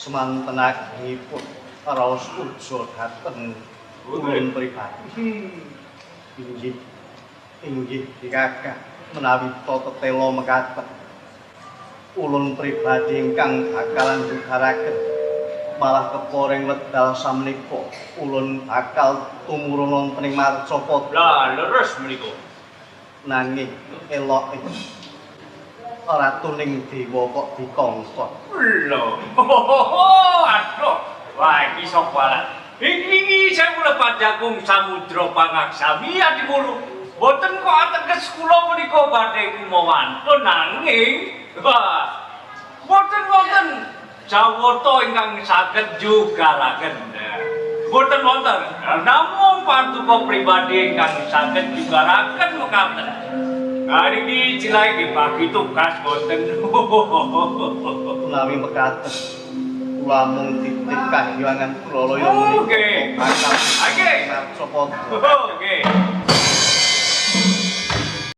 Semanten agengipun raos uja dhateng ulun pribadi. Inggih. Inggih Kakang, menawi tetela mekaten. Ulun pribadi ingkang bakalan jugaraken malah keporeng wedal samenika ulun bakal tumurun wonten ing Marcapada. Lah, leres menika. Nanging eloke ratuning dewa kok dikongkon. Lho. Aduh. Wah, iki sapa lah? Iki sewu lepat jakung samudra pangaksami adiwulu. Boten kok ateges kula menika badhe kumawantun, nanging wah, boten wonten jawata ingkang saged jugaraken. Boten wonten namung paduka pribadi ingkang saged jugaraken mekaten. Nah, niki cilahe nggih bagi tugas boten. Menawi mekaten, kula mung titip kahyangan pralaya menika Oke. bakal Oke. Marcapada. Oke.